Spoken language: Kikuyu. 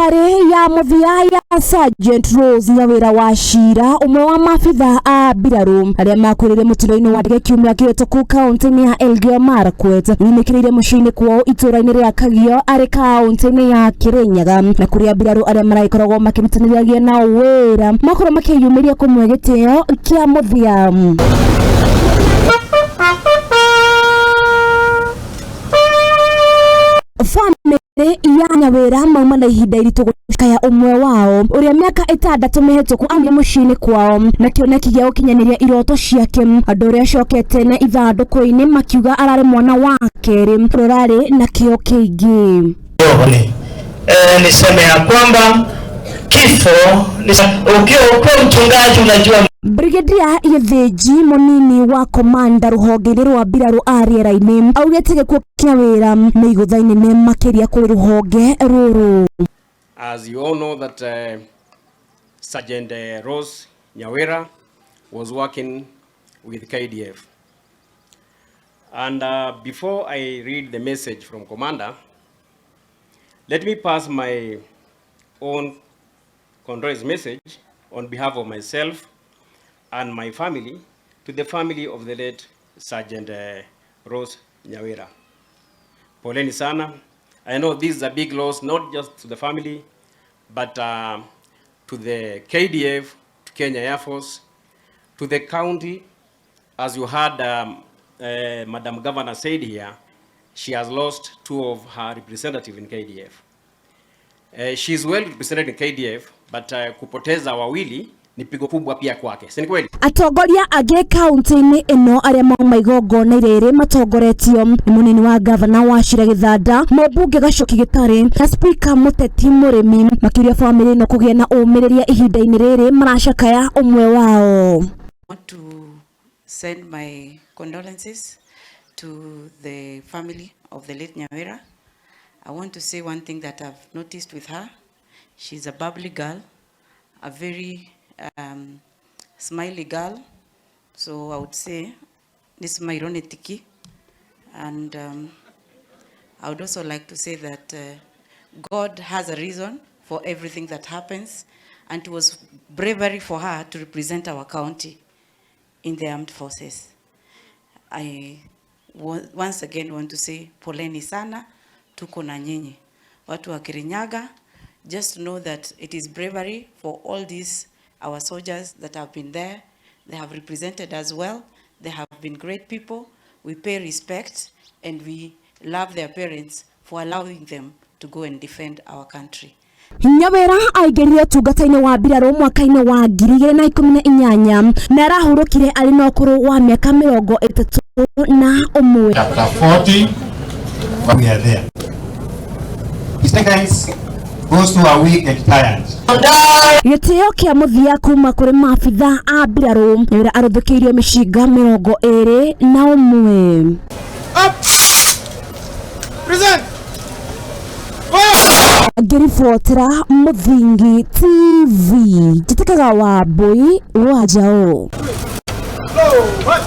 Thabarĩ ya mũthia ya Sergeant Rose Nyawĩra wa Cira, ũmwe wa maabitha a mbirarũ arĩa makuĩrĩire mũtino-inĩ wa ndege kiumia kĩhĩtũku kaũntĩ-inĩ ya Elgeyo Marakwet, yunĩkĩrĩire mũciĩ-inĩ kwao itũũra-inĩ rĩa Kagio arĩ kaũntĩ-inĩ ya Kirinyaga, na kũrĩa mbirarũ arĩa maragĩkoragwo makĩrutanĩria nao wĩra makorwo makĩyumĩria kũmwe gĩtĩo kĩa mũthia. Famĩlĩ ya Nyawĩra mauma na ihinda iritũ gũcakaya ũmwe wao ũrĩa mĩaka ĩtandatũ mĩhĩtũku aumire mũciĩ-inĩ kwao na kĩoneki gĩa gũkinyanĩria iroto ciake. Andũ ũrĩa acokete na ithandũkũ-inĩ makiuga ararĩ mwana wa kerĩ ũrĩa ũrarĩ na kĩo kĩingĩ. Niseme ya kwamba kifo ni ukiwa mchungaji unajua. Brigadier Gĩthĩnji, mũnini wa komanda rũhonge-inĩ rwa mbirarũ a rĩera-inĩ, augĩte gĩkuũ kĩa Wĩra nĩ igũtha inene makĩria kũrĩ rũhonge rũrũ. As you all know that Sergeant Rose Nyawira was working with KDF. And before I read the message from Commander, let me pass my own condolence message on behalf of myself and my family to the family of the late Sergeant Rose Nyawira. Poleni sana. I know this is a big loss, not just to the family, but to the KDF, to Kenya Air Force, to the county. As you heard Madam Governor said here, she has lost two of her representatives in KDF. She is well represented in KDF, but kupoteza wawili ni pigo kubwa pia kwake. Si ni kweli? Atongoria angĩ kaunti-inĩ ĩno arĩa mauma igongona rĩrĩ matongoretio nĩ mũnini wa gavana Wachira Gĩthanda, mũmbunge Gachoki Gĩtarĩ na spika Mũteti Mũrĩmi, makĩria bamĩrĩ ĩno kũgĩa na ũmĩrĩria ihinda-inĩ rĩrĩ maracakaya ũmwe wao. Want to send my condolences to the family of the late Nyawira. I want to say one thing that I've noticed with her. She's a bubbly girl, a very smiley girl. So I would say this is my tiki. And I would also like to say that God has a reason for everything that happens, and it was bravery for her to represent our county in the armed forces. I once again want to say poleni sana, tuko na nyinyi. Watu wa Kirinyaga, just know that it is bravery for all these our soldiers that have been there. They have represented us well. They have been great people. We pay respect and we love their parents for allowing them to go and defend our country. Nyawĩra aingĩrire ũtungata-inĩ wa mbirarũ mwaka-inĩ wa 2018 na arahurũkire arĩ na ũkũrũ wa mĩaka 31. Chapter 40, but we are there. He strengthens those who are weak and tired. Gĩtĩo kĩa mũthia kuma kũrĩ maabitha a mbirarũ, Nyawĩra aruthũkĩirio mĩcinga 21. Present! Ngĩribotera Mũthingi TV, njĩtĩkaga Wambui wa Njaũ. Go! What?